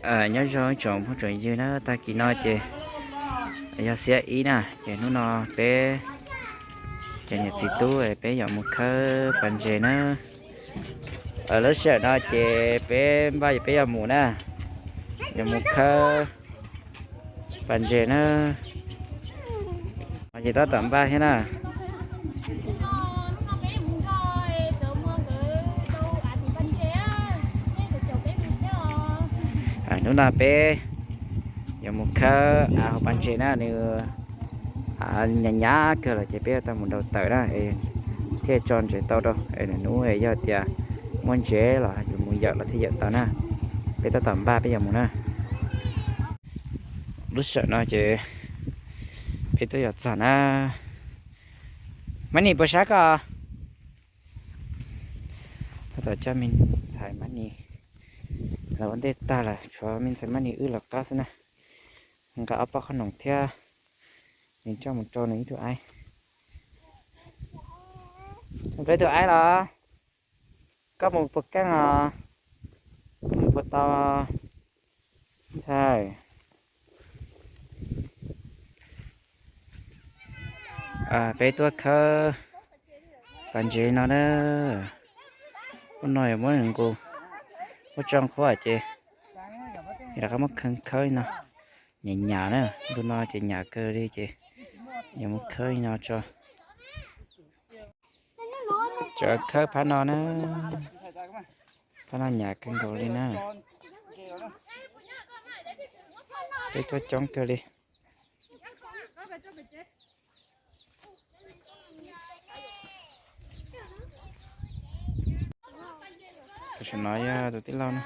Nyob zoo tsoom phooj tsoom ywg na, tag kis no ces yog xiab ib na, ces hnub no peb cov niam txiv tub peb yuav mus khawb pas ntses na. Lub sij hawm no ces peb npaj peb yuav mus na, yuav mus khawb pas ntses na. Ces tab tom npaj thiab na. Hnub no peb yuav mus khawb av hauv pas ntses na, nws hnyav hnyav kawg lawm ces peb yuav tau mus nrau tawm na, thiaj tso ntses tau rau, nws hnub yog tias muaj ntses los yus mus yawm los thiaj yawm tau na. Peb tab tom npaj peb yuav mus na. Lub sij hawm no ces peb twb yuav txog na. Mab Nis puas sab koj? Tab tom coj me ntxhais Mab Nis los ua ntej tag lawm, tshuav me ntxhais Mab Nis wb los qab xwb na. Nqa ob pob qhob noom thiab nws coj mus rau nws ib tug aib. Rau ib tug aib los? Koj mus puas keej os? Koj mus puas tau? Ntxhais, peb tuaj khawb pas ntses no na. Ub no yog muab nqus, muab tso qhuav ces rov qab muab khawb khawb no. Nyam nyam na, ntu no ces nyam kawg li ces yuav muab khawb no tso. Tseem khawb phab no na, phab no nyam kawg nkaus li na. Peb tuaj coob kawg li. Tam sim no yog tus tij laug na.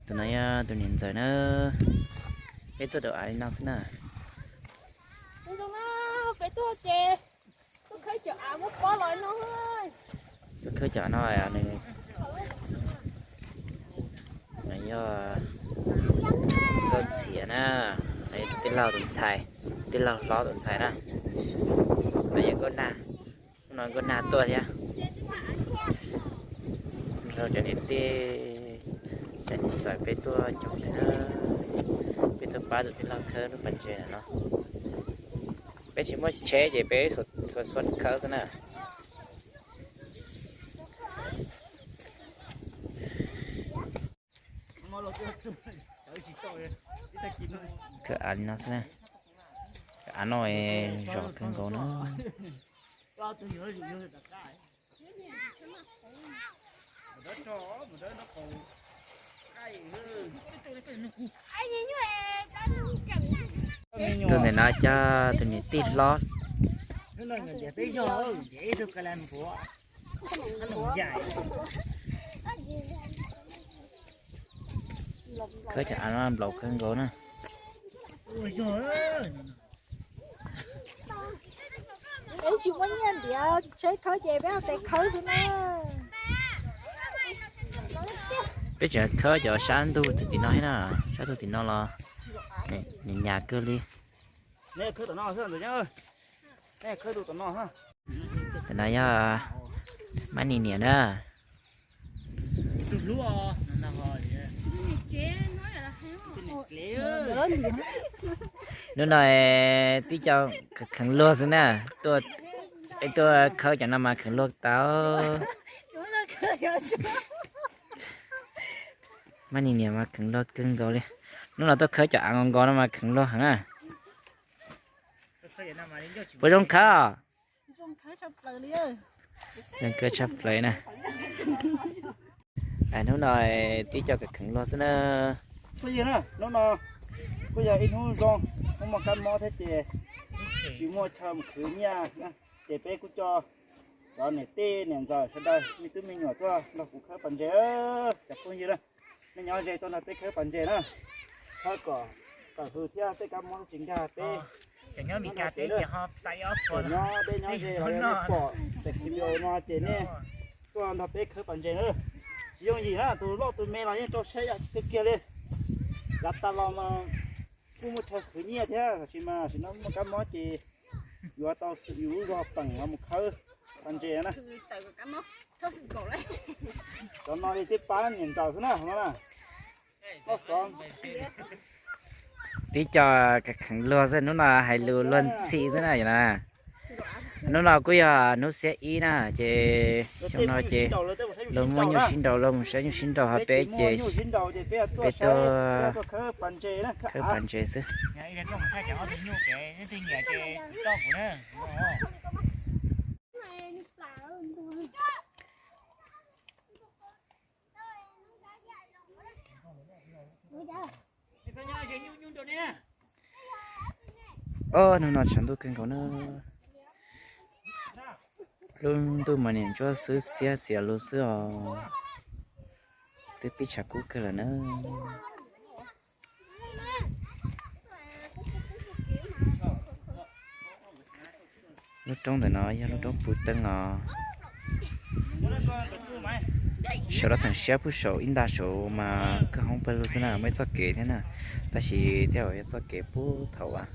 Tus no yog tus niam ntxawm na, peb tuaj dau av li no xwb na. Tuaj khawb cov av no, nws yog Nkauj Ntxhiav na, tij laug tus ntxhais, tij laug hlob tus ntxhais na. No yog Nkauj Nag, no Nkauj Nag tuaj thiab. Nrog cov niam tij, cov niam ntxawm peb tuaj coob thiab na, peb tuaj pab tus tij laug khawb lub pas ntses no. Peb tsis muaj tsheb ces peb xuas xuas khawb xwb na. Khawb av li no xwb na. Av no zom kawg nkaus na. Tus ntawm no coj tus niam tij hlob. Khawb cov av no nplaum kawg nkaus na. Peb tsis muaj nyiaj ntiav tsheb khawb ces peb ua tes khawb xwb na. Peb tseem khawb cov sab ntug tim no thiab na, sab ntug tim no los nyam kawg li. Tam no yog Mab Nis niam na. Hnub no tib co kheev luag xwb na, tuaj khawb cov no mas kheev luag tau. Mab Nis niam mas kheev luag kawg nkaus li. Hnub no tuaj khawb cov av nkaus nkaus no mas kheev luag heev na. Puas zoo khawb? Zoo khawb tshaj plaws na. Hnub no tib co kheev luag xwb na. Hnub no kuj yog ib hnub zoo, hnub muaj kab mob thiab ces tsis muaj chaw mus khwv nyiaj, ces peb kuj coj cov niam tij niam ntxawm sawv daws me tub me nyuam tuaj nrog kuv khawb pas ntses. Cov phooj ywg na, nej nyob ze tuaj nrog peb khawb pas ntses na, khawb kom tawm hws thiab tej kab mob tsis nkag peb. Cov nyob Meskas teb ces ho xa ob puas, cov nyob deb nyob ze los yog nej pom tej clip video no ces nej Tuaj nrog peb khawb pas ntses na. Tsis yooj yim na, tus loj tus me los yeej rau siab kawg kiag li. Yav tas los mas kuj muaj chaw khwv nyiaj thiab, tab sis mas tam sim no muaj kab mob ces yuav tau yus lub zog peem los mus khawb pas ntses na. Cov no li twb pab niam ntxawm xwb na, no na. Tib co kheev luag xwb, hnub no hais lus luag ntxhi xwb na yom na. Hnub no kuj yog hnub xiab ib na, ces xyoo no ces luag muaj nyuj sib nraus, luag mus saib nyuj sib nraus, ho peb ces peb tuaj khawb pas ntses xwb. Ob hnub no tshav ntuj kawg nkaus na. Lub ntuj mas niam ntsuab xwb xiab xiav lug xwb os. Twb pib tshav kub kawg lawm na. Lub roob ntawm no yog lub roob puv teeb os. Saum rau theem siab pub saum ib nta saum mas kawg hoob pawg lug xwb na, muaj ib txoj kev thiab na, tab sis tej zaum yog txoj kev pub thaum lawv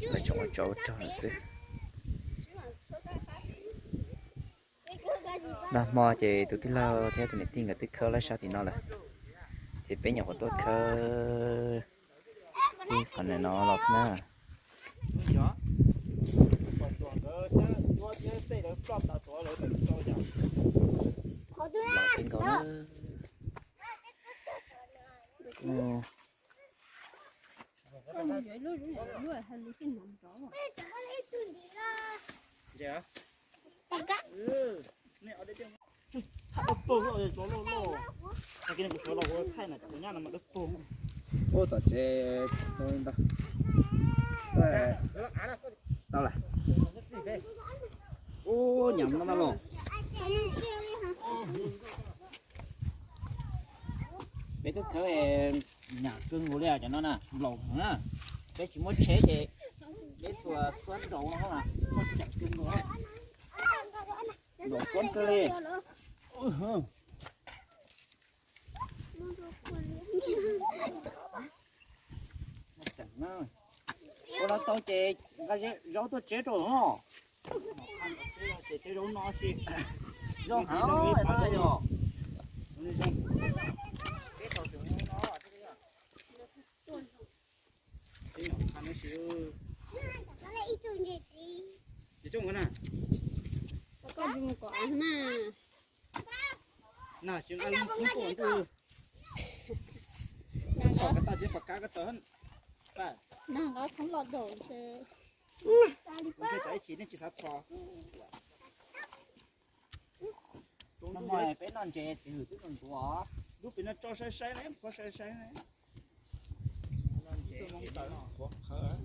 tseem ua tsov ua rog lawm xwb. Nag hmo ces tus tij laug thiab tus niam tij nkawd twb khawb laib sab tim no lawm, ces peb nyuam qhuav tuaj khawb txij qhov ntawm no los xwb na. Los kawg nkaus na. Ua tom tsev no li ntag. Tau lawm. Ub, nyam no los. Peb twb khawb nyam kawg nkaus li cov no na, nplaum na. Peb tsis muaj tsheb ces peb xuas xuab nraud no, muaj ceem kawg nkaus. Nplaum xuab kawg li. Ua no tau ces nqa zaub tuaj tseb rau no. Ces tseb zaub no si. Zoo heev no yog. Ces coj na. Na tsis nqa lub kub tuaj ntuj. Txhom kab tau tsis pom kab kab tau. Nag nqa thoob los daum ntshe. Kuv ntshe tsam ib chim nej tsis xav txhom. Peb noj ntses txiv hwm twb ntuav. Lub pem no tso saib saib ne, qhuav saib saib ne. Txoj moo tawm qhuav qhawv.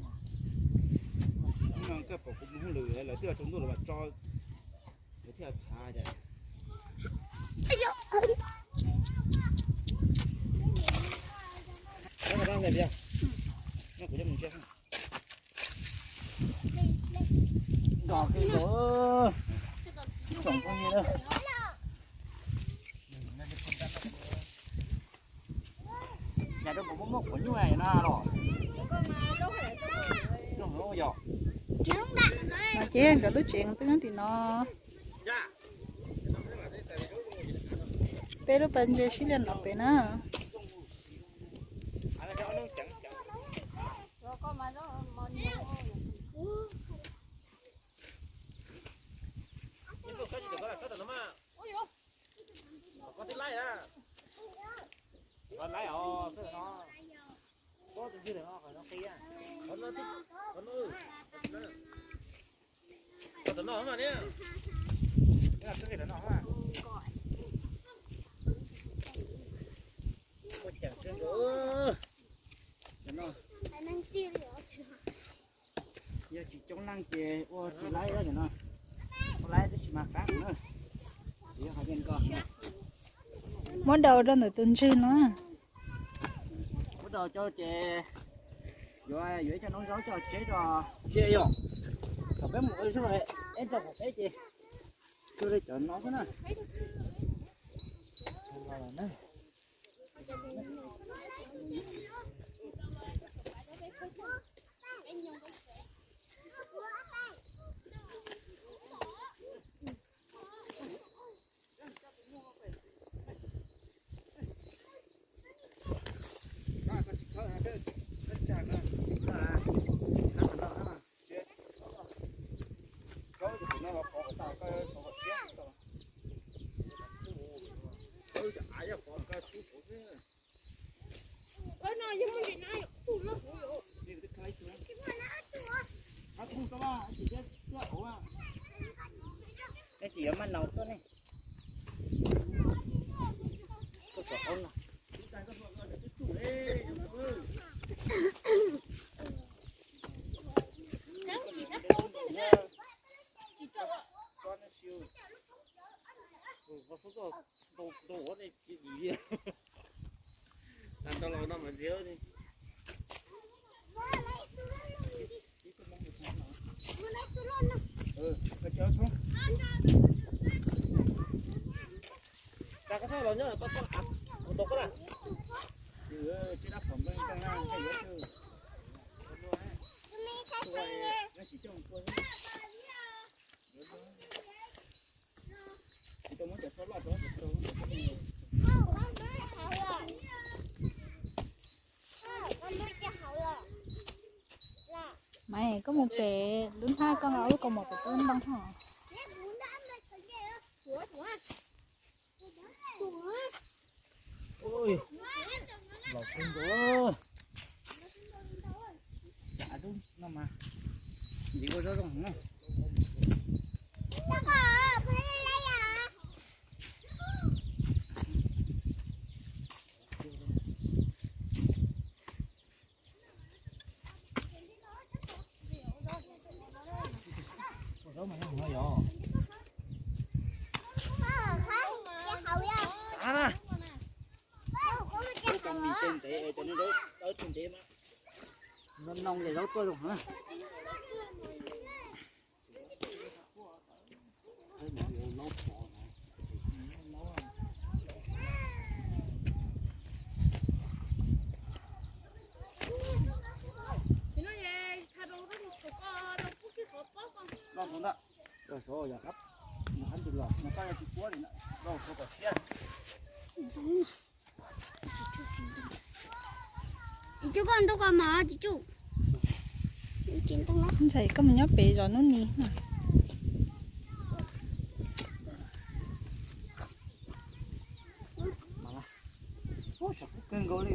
Hnub no koj pom kuv mus hauj lwm lawv twb tsaus ntuj lawm mas tso, lawv thiaj txhav cas. Kuv coj mus ntsia. Nrog peb los, tsoom phooj ywg na. Nyam rau kuv muaj muaj quav nyuj no los. Ces nkawd lub tsev twb nyob tim no. Peb lub pas ntses sib liam no pem na. Yog tsis coob leej ces ua tsis laib no, ua laib tab sis mas qab na. Muab daus rau ntawm tus ntswg no. Muab daus rau ces yuav yuav ib co noob zaub coj tseb rau. Tsis yog, thaum peb mus ua zog eb rau peb ces tsuas li cov no xwb na. Koj tsis yuav maj naus tuaj ne. Koj txom qab no. Maiv, koj mus pem lub hnab, koj nqa lub kaus mom pem toj ntoo ho. Laus kawg nkaus. Cas dub no mas ntxiv ua zoo zoo na. Nws noo ces zaub tuaj zoo na. Ntxhais, koj mus nyob pem zos Nub Nis na. Kawg nkaus li.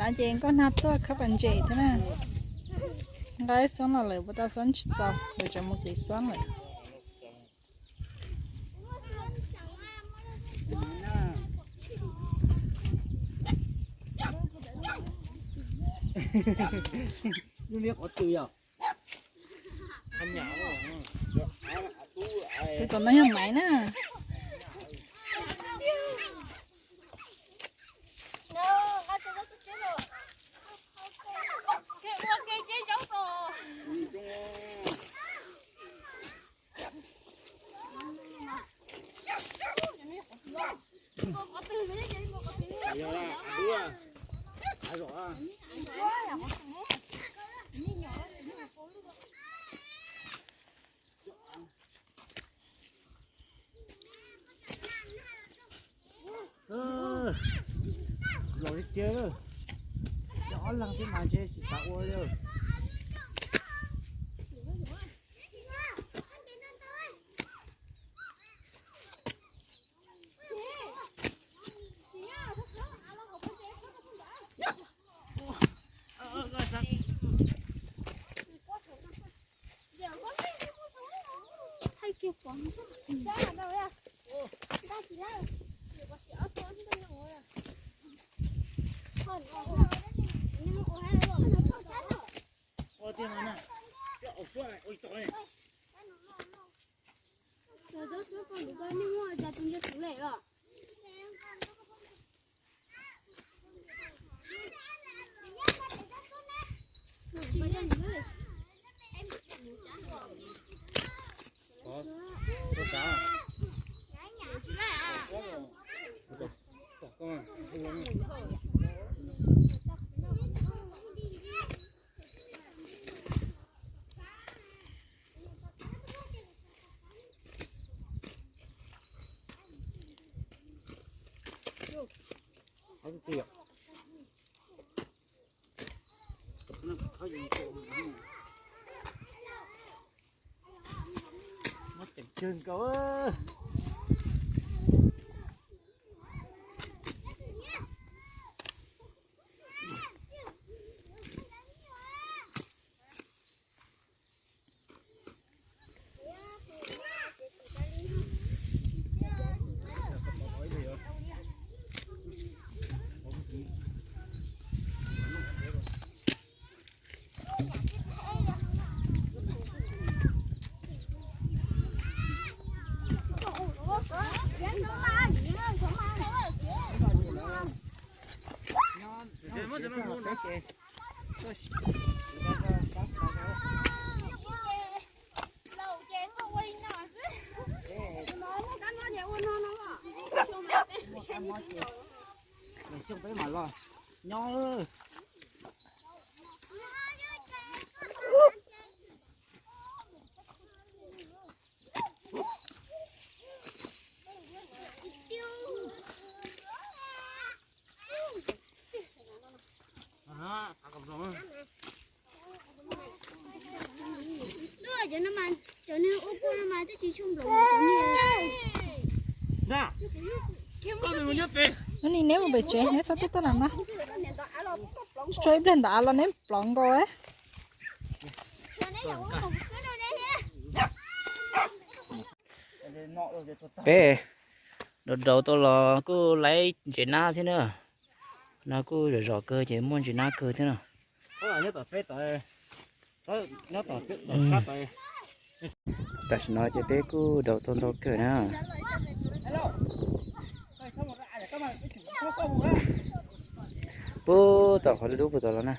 Ces koj hnab tuaj khab pas ntses thiab na. Nqa ib xob los lawm, puas tau xob tsis txaus, lawv tseem mus qiv xob lawm. Lub liab qhov twg yog? Tus tom no yog Maiv na. Tau li tiag, cov ob leeg thiab mas ntshe tsis xav ua li. Muab ceem kawg nkaus. Xyoo peb mam los nyob. Neb mus pem tsev, neb txhob tuaj toj lam no. Tso ib pliag ntawd los neb plov nkaus. Peb daus daus tau los kuj laib ntses nab thiab na. No kuj zom zom kawg ces muaj ntses nab kawg thiab na. Tam sim no ces peb kuj daus tau ntau kawg na. Puag tom qhov dub dub puag tom los na.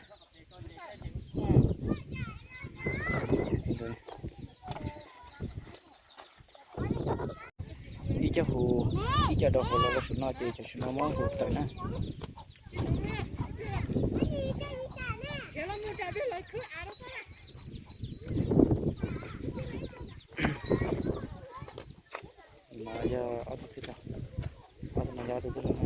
Ib co hu, ib co daus hu los rau saum no ces cov saum no muab hu tawm na. No yog ob tug twg tau, ob tug no yog ob tug twg tau na.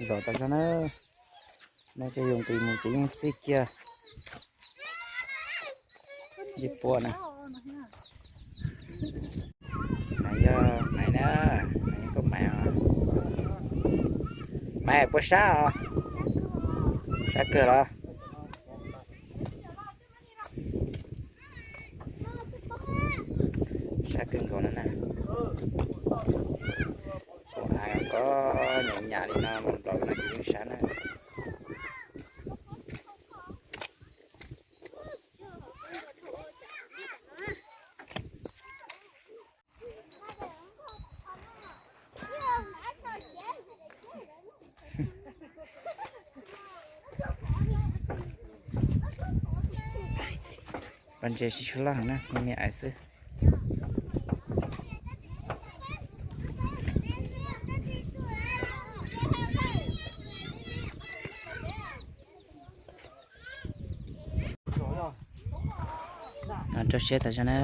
Zom tas zog na. No ces yus nqis mus ces yeej txij kiag li puas na. Nais yog Maiv na, Maiv koj Maiv os. Maiv puas sab os? Sab kawg los? Sab kawg nkaus no na. Ua av ko nyam nyam li no mus nplaum no ces yeej sab na. Ntses tsis tshua loj heev na, me me ais xwb. Rau siab tas zog na.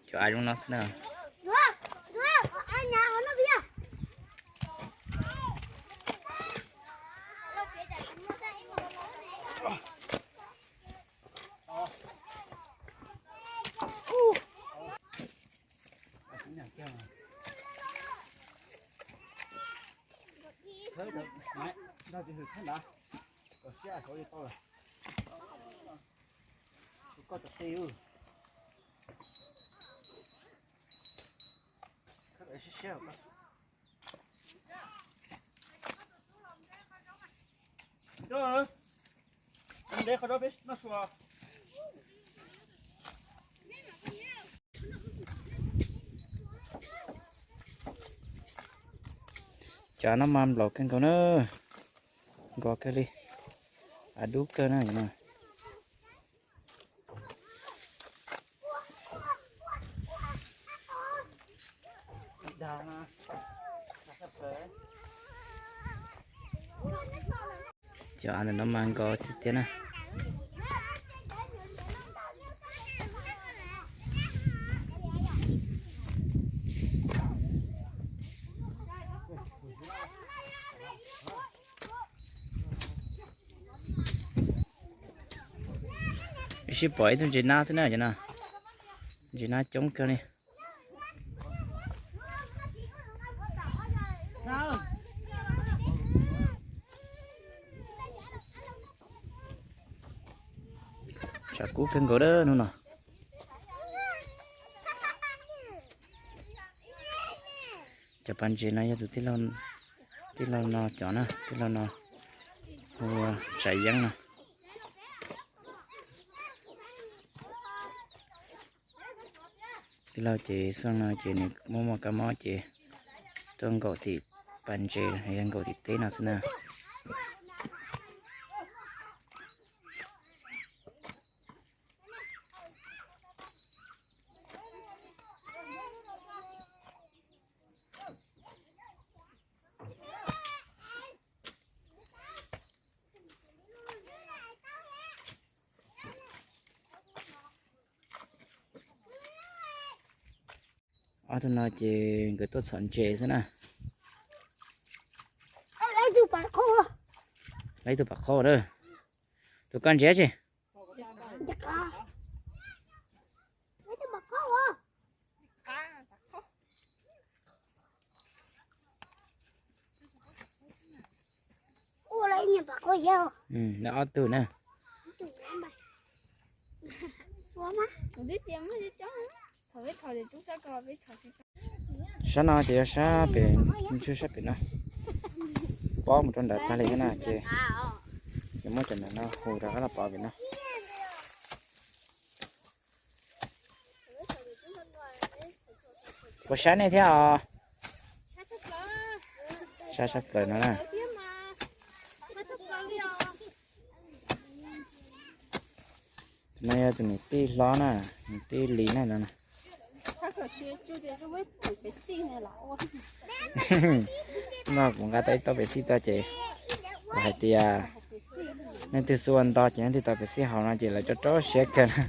Cov av zoo no xwb na. Cov no mas nplaum kawg nkaus na, nkos kawg li, av dub kawg na no. Cov av ntawm no mas nkos tiag tiag na. Wb sib pom ib tug ntses nab xwb na, cov no ntses nab coob kawg li. Tshav kub kawg nkaus hnub no. Cov pas ntses no yog tus tij laug no cov na, tij laug no hu ua Tsam Yeeb no. Tij laug ces xyoo no ces nws muaj muaj kab mob ces tuaj nkaum tim pas ntses, yog nkaum tim teb no xwb na. Ob tug no ces nkawd tuaj txhom ntses xwb na. Lawv ib tug pam qhov lawm. Tus koj ntses tsi? Lawv ob tug na. Sab no ces yog sab pem, ntsuag sab pem no. Pob mus rau nram tag li na ces yuav muab cov ntawm no hu rov qab los pov pem no. Puas sab nej thiab os? Sab sab plaws no na. Tus no yog tus niam tij hlob na, niam tij Lis na no. No kuv nqa tau ib tauv pem xij tuaj ces kuv hais tias leej twg xub ua nto ces leej twg tau pem xij haus no ces lawv rau rau siab kawg na.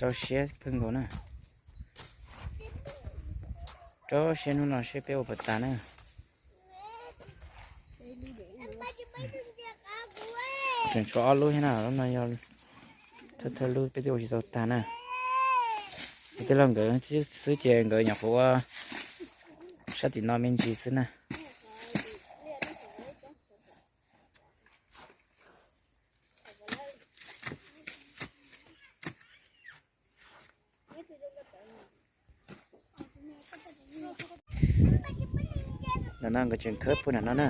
Rau siab kawg nkaus na. Rau siab hnub no seb peb ua puas tag na. Tseem tshuav ob lub thiab na, lub no yog thawj thawj lub peb twb ua tsis tau tag na. Tij laug nkawd xwb ces nkawd nyuam qhuav ua sab tim no me ntsis xwb na. Ntawm no nkawd tseem khawb puag nram no na.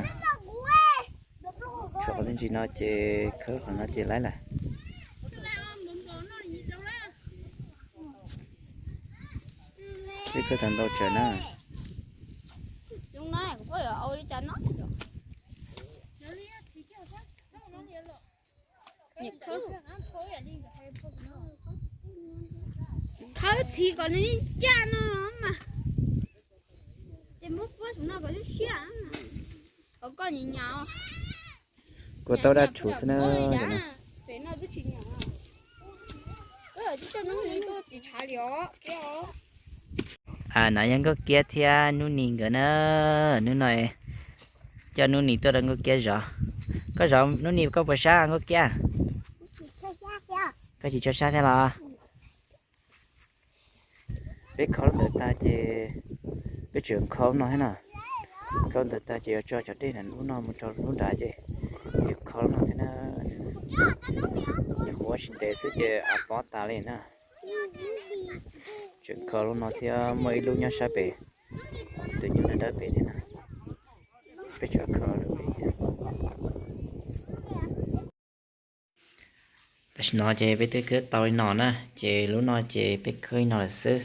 Tshuav qhov me ntsis no ces khawb qhov no ces laib lawm. Twb khawb tau ntau tsawg na. Khawb txiv kom nws caj no mas, ces muab puab saum no kom siab siab, kom koj nyiam nyiam. Kuv tau dab tshum xwb na. A, no yog Nkauj Kiab thiab Nub Nis nkawd na. Hnub no coj Nub Nis tuaj rau Nkauj Kiab zov. Koj zov Nub Nis koj puas sab Nkauj Kiab? Koj tsis tshua sab thiab los? Peb kho lub ntawd tag ces peb tseem kho lub no thiab no. Kho lub ntawd tag ces yuav tso cov dej ntawm lub no mus rau lub nrad ces yuav kho lub no thiab na. Nyuam qhuav tsis ntev xwb ces av pob tas li na. Tseem kho lub no thiab muaj ib lub nyob sab pem, tus nyuj dawb dawb pem thiab na. Peb tseem kho lub pem thiab. Tam sim no ces peb twb khawb tau li no na, ces lub no ces peb khawb li no lawm xwb.